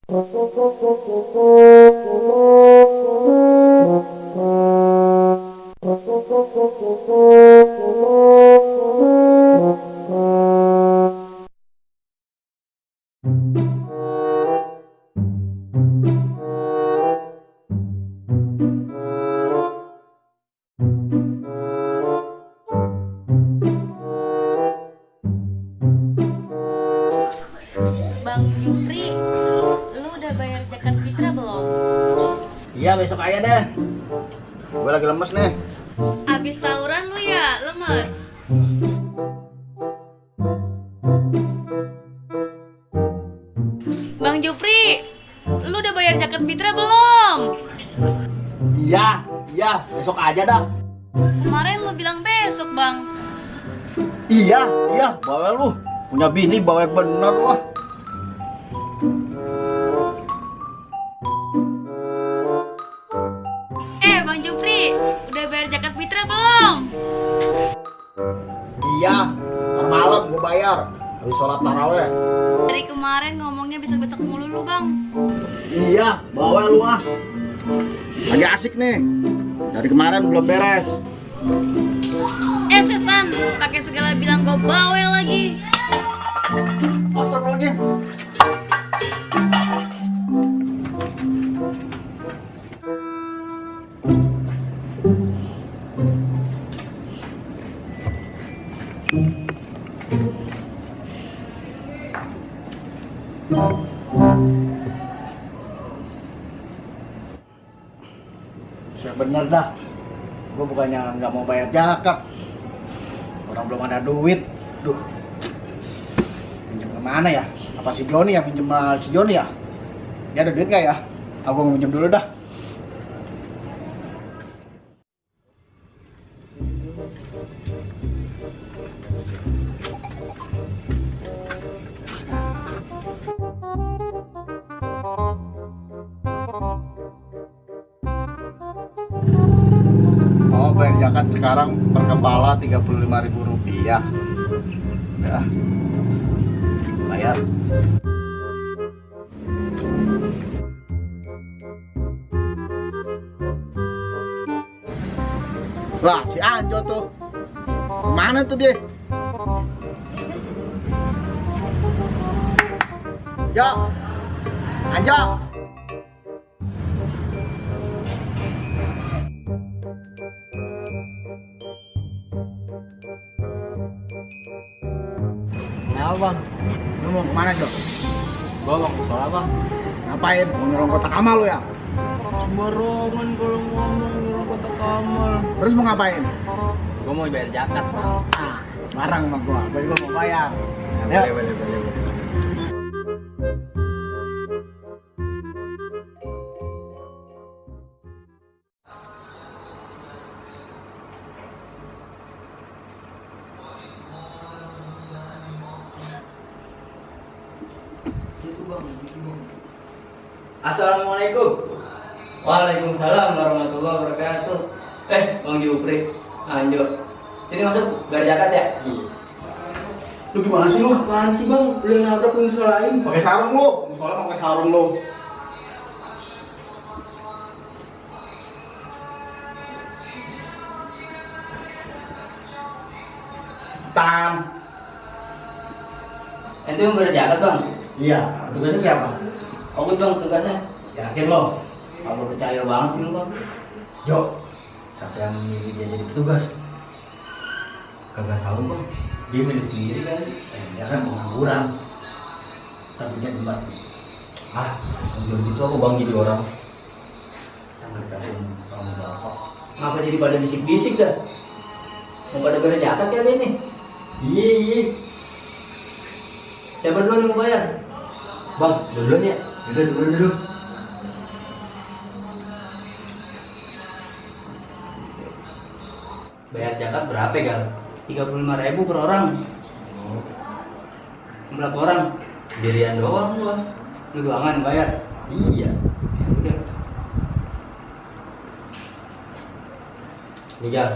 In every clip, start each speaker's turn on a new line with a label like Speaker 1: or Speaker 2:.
Speaker 1: Bang Jupri, lu udah bayar zakat fitrah belum?
Speaker 2: Iya, besok aja deh. Gue lagi lemes nih.
Speaker 1: Abis tawuran lu ya, lemes? Bang Jupri, lu udah bayar zakat fitrah belum?
Speaker 2: Iya, besok aja dah.
Speaker 1: Kemarin lu bilang besok, Bang.
Speaker 2: Iya, bawel lu. Punya bini bawel bener wah.
Speaker 1: Bang Jupri, udah bayar zakat fitrah belum?
Speaker 2: Iya, ntar malam gue bayar. Habis sholat taraweh.
Speaker 1: Dari kemarin ngomongnya besok-besok mulu lu, Bang.
Speaker 2: Iya, bawel lu ah. Lagi asik nih. Dari kemarin belum beres.
Speaker 1: Setan, pakai segala bilang gue bawel lagi.
Speaker 2: Astagfirullahaladzim. Ya bener dah. Gue bukannya nggak mau bayar zakat. Orang belum ada duit. Duh. Pinjam kemana ya? Apa si Joni ya? Pinjam sama si Joni ya? Dia ada duit nggak ya? Aku mau pinjam dulu dah. Oh, bayar zakat sekarang per kepala Rp35.000. Ya, bayar. Lah, si Anjo tuh. Mana tuh dia? Jo, Anjo.
Speaker 3: Kenapa bang?
Speaker 2: Lu mau kemana, Jo?
Speaker 3: Gua mau ke sholat bang.
Speaker 2: Ngapain? Mau nyolong kotak amal lu ya?
Speaker 3: Barongan kalau ngomong nyuruh kotak amal.
Speaker 2: Terus mau ngapain?
Speaker 3: Gua mau bayar zakat bang.
Speaker 2: Barang sama gua juga mau bayar.
Speaker 3: Boleh.
Speaker 4: Assalamualaikum. Waalaikumsalam warahmatullahi wabarakatuh. Bang Jupri, Anjo. Ini masuk bayar zakat ya?
Speaker 2: Iya. Lu gimana sih lu?
Speaker 4: Apaan sih bang? Lu yang nabrak pengusaha lain?
Speaker 2: Pakai sarung lu. Soalnya pakai sarung lu. Tam.
Speaker 4: Ente yang bayar zakat bang?
Speaker 2: Iya, tugasnya siapa?
Speaker 4: Aku bang tugasnya.
Speaker 2: Yakin lo?
Speaker 4: Kalau percaya banget sih lu bang.
Speaker 2: Jo, siapa yang milih dia jadi petugas?
Speaker 4: Kagak tahu bang. Dia milih sendiri kan?
Speaker 2: Dia kan pengangguran. Tapi dia gemar.
Speaker 4: Sebelum itu aku bang jadi orang.
Speaker 2: Tangan dikasih kamu berapa?
Speaker 4: Ngapa jadi pada bisik-bisik dah? Mau pada bayar zakat kali ini? Iya. Siapa duluan yang mau bayar? Bang, duluan ya? Dulu. Bayar zakat berapa Gal? 35.000 per orang. Berapa orang? Dirian doang gua. Lu doangan bayar? Iya. Ya udah. Nih Gal.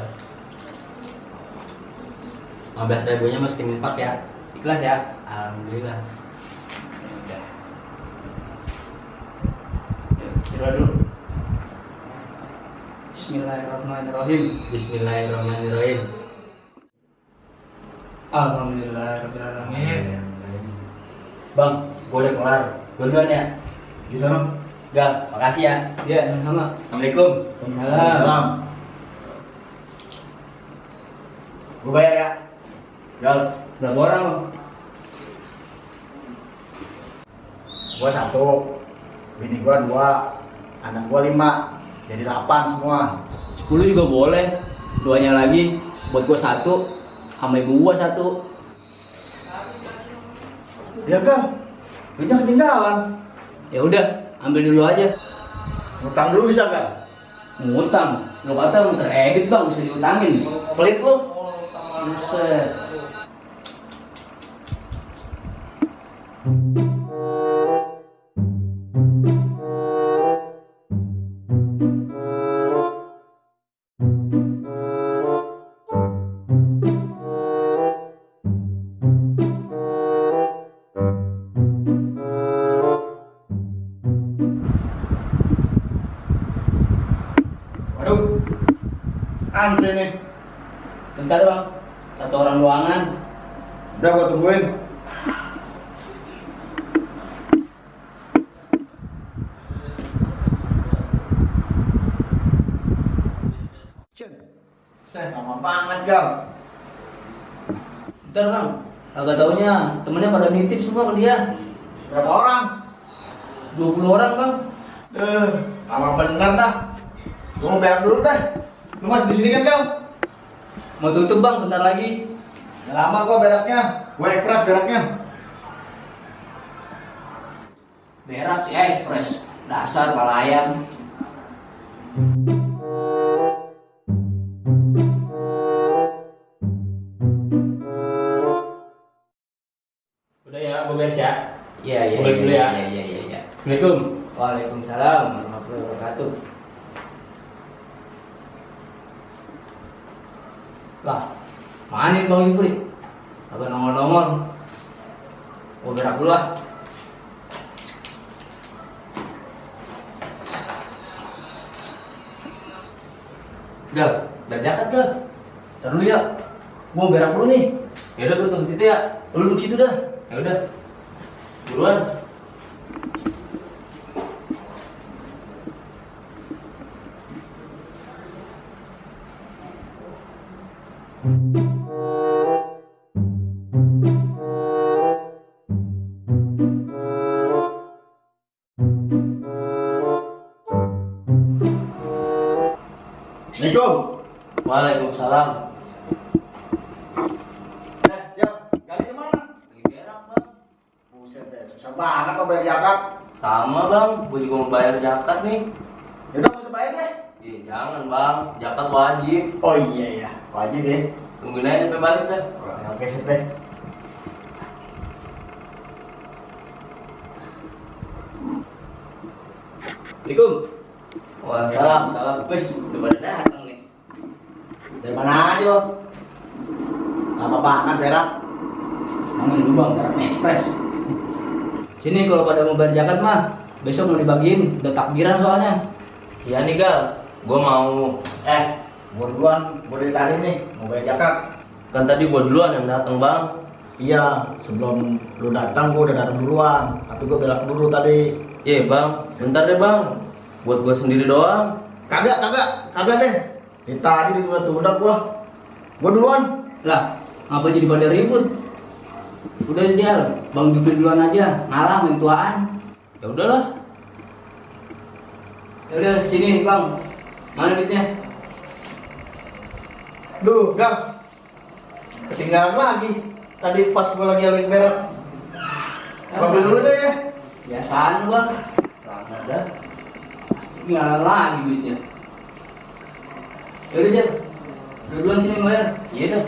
Speaker 4: 15.000-nya masukin infak ya. Ikhlas ya? Alhamdulillah. Berdoa dulu. Bismillahirrahmanirrahim.
Speaker 3: Bismillahirrahmanirrahim.
Speaker 4: Alhamdulillahirrahmanirrahim.
Speaker 3: Bang, gue udah kelar. Gue duluan ya.
Speaker 2: Di sana.
Speaker 3: Gal, makasih ya.
Speaker 4: Ya, sama.
Speaker 3: Assalamualaikum.
Speaker 2: Salam. Gue bayar ya. Gal,
Speaker 4: Berapa orang lo?
Speaker 2: gua 1, bini gua 2, anak gua 5, jadi 8 semua.
Speaker 4: 10 juga boleh. 2-nya lagi buat gua 1, sama ibu gua 1.
Speaker 2: Ya Gal, duitnya ketinggalan.
Speaker 4: Ya udah, ambil dulu aja.
Speaker 2: Ngutang dulu bisa Gal?
Speaker 4: Ngutang. Lo kata muter edit bang, bisa diutangin.
Speaker 2: Pelit lu.
Speaker 4: Buset.
Speaker 2: Waduh, antri nih.
Speaker 4: Bentar bang, 1 orang doangan.
Speaker 2: Udah gua tungguin. Lama banget Gal.
Speaker 4: Bentar bang, agak taunya temennya pada nitip semua ke dia.
Speaker 2: Berapa orang?
Speaker 4: 20 orang bang.
Speaker 2: Lama bener dah. Gua mau bayar dulu deh. Lu masih di sini kan Gal?
Speaker 4: Mau tutup bang, bentar lagi.
Speaker 2: Udah lama gua beraknya. Gua ekspres beraknya.
Speaker 4: Beras ya ekspres. Dasar palayan.
Speaker 3: Udah ya, gue beres ya.
Speaker 4: Iya
Speaker 3: Boleh dulu ya.
Speaker 4: Iya.
Speaker 3: Assalamualaikum.
Speaker 4: Waalaikumsalam warahmatullahi wabarakatuh. Lah, mana nih Bang Yupri? Agak nongol-nongol. Gua berak dulu ah.
Speaker 3: Gal, udah jaket Gal.
Speaker 4: Ntar dulu ya. Gua berak dulu nih.
Speaker 3: Ya udah, gue tunggu situ ya.
Speaker 4: Lu duduk situ dah.
Speaker 3: Ya udah. Buruan.
Speaker 2: Assalamualaikum.
Speaker 3: Waalaikumsalam.
Speaker 2: Jal, kali kemana?
Speaker 3: Lagi berak bang.
Speaker 2: Buset deh, susah banget mau bayar zakat.
Speaker 3: Sama bang, gue juga mau bayar zakat nih.
Speaker 2: Yaudah, mau bayar deh.
Speaker 3: Jangan bang, zakat wajib.
Speaker 2: Oh iya, wajib ya.
Speaker 3: Tungguin aja sampai balik dah.
Speaker 2: Oke, sip deh.
Speaker 3: Assalamualaikum. Waalaikumsalam.
Speaker 4: Wes, udah pada datang nih.
Speaker 2: Dari mana aja lo? Lama banget berak.
Speaker 4: Ngomongin dulu Bang, berak ekspres. Sini kalau pada mau bayar zakat mah, besok mau dibagiin, udah takbiran soalnya.
Speaker 3: Iya nih Gal, gue mau.
Speaker 2: Gua duluan, gua dari tadi nih, mau bayar zakat.
Speaker 3: Kan tadi gue duluan yang datang bang.
Speaker 2: Iya, sebelum lu datang gua udah datang duluan. Tapi gua berak dulu tadi.
Speaker 3: Iya bang, bentar deh bang. Buat gue sendiri doang.
Speaker 2: Kagak deh. Dari tadi ditunda-tunda gua. Gua duluan.
Speaker 4: Lah, ngapa jadi pada ribut? Udah Jal, Bang Jupri duluan aja, ngalah main tuaan.
Speaker 3: Ya udahlah.
Speaker 4: Ya udah sini Bang, mana duitnya?
Speaker 2: Duh, Gang. Ketinggalan lagi. Tadi pas gua lagi berak. Ambil dulu deh ya.
Speaker 4: Biasaan Bang, lama dah. Pasti ngalah lagi duitnya. Ya udah Jal, duluan sini bayar.
Speaker 3: Iya dah.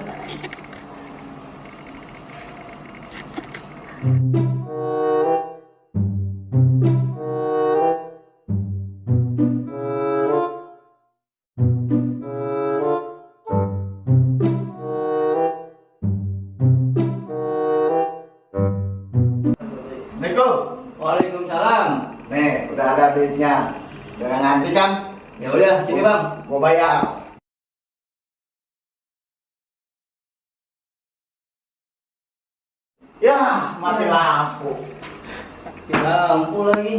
Speaker 2: Assalamualaikum.
Speaker 4: Waalaikumsalam.
Speaker 2: Nih, udah ada duitnya. Jangan ngantri kan?
Speaker 4: Ya udah, sini bang.
Speaker 2: Gua bayar. Ya, mati lampu.
Speaker 4: Mati lampu lagi.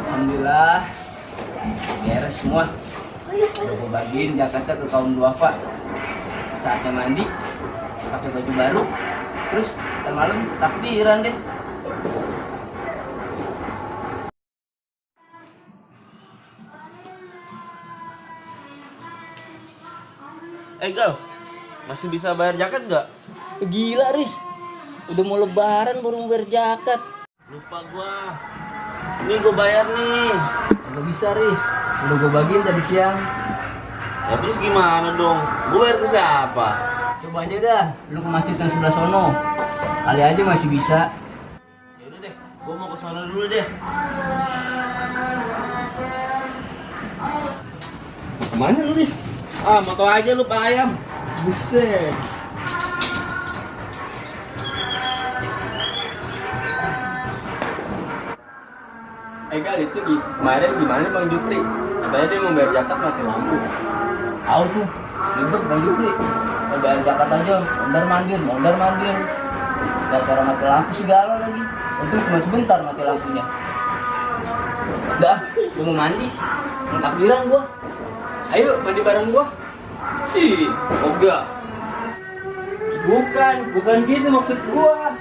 Speaker 4: Alhamdulillah beres semua. Udah gue bagiin jaketnya ke kaum duafa. Saatnya mandi, pakai baju baru, terus ntar malam takbiran deh.
Speaker 3: Gal, masih bisa bayar jaket nggak?
Speaker 4: Gila Riz, udah mau lebaran baru mau bayar jaket.
Speaker 3: Lupa gua. Ini gua bayar nih.
Speaker 4: Nggak bisa Riz, udah gue bagiin tadi siang.
Speaker 3: Ya terus gimana dong? Gua bayar ke siapa?
Speaker 4: Coba aja dah, lu ke masjid yang sebelah sono. Kali aja masih bisa.
Speaker 3: Ya udah deh, gua mau ke sana dulu deh.
Speaker 4: Mana lu Riz?
Speaker 3: Ah, mau tau aja lu Pak Ayam.
Speaker 4: Buset. Gal, itu kemarin gimana Bang Jupri? Katanya dia mau bayar zakat mati lampu. Tahu tuh, ribet Bang Jupri. Mau bayar zakat aja, mondar mandir. Gak cara mati lampu segala lagi. Itu cuma sebentar mati lampunya. Dah, gua mau mandi. Mau takbiran gua. Ayo mandi bareng gua. Ih, enggak. Bukan gitu maksud gua.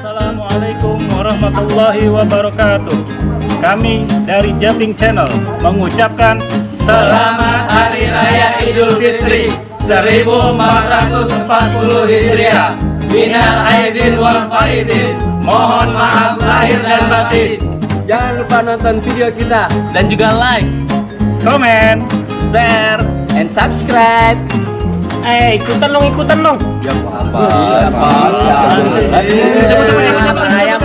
Speaker 5: Assalamualaikum warahmatullahi wabarakatuh. Kami dari Japing Channel mengucapkan
Speaker 6: Selamat Hari Raya Idul Fitri 1440 Hijriah. Minal aidin wal faidin. Mohon maaf lahir dan batin.
Speaker 4: Jangan lupa nonton video kita dan juga like,
Speaker 5: komen,
Speaker 3: Share.
Speaker 4: and subscribe.
Speaker 5: ikutan dong.
Speaker 4: Ya apa?
Speaker 3: Ayam.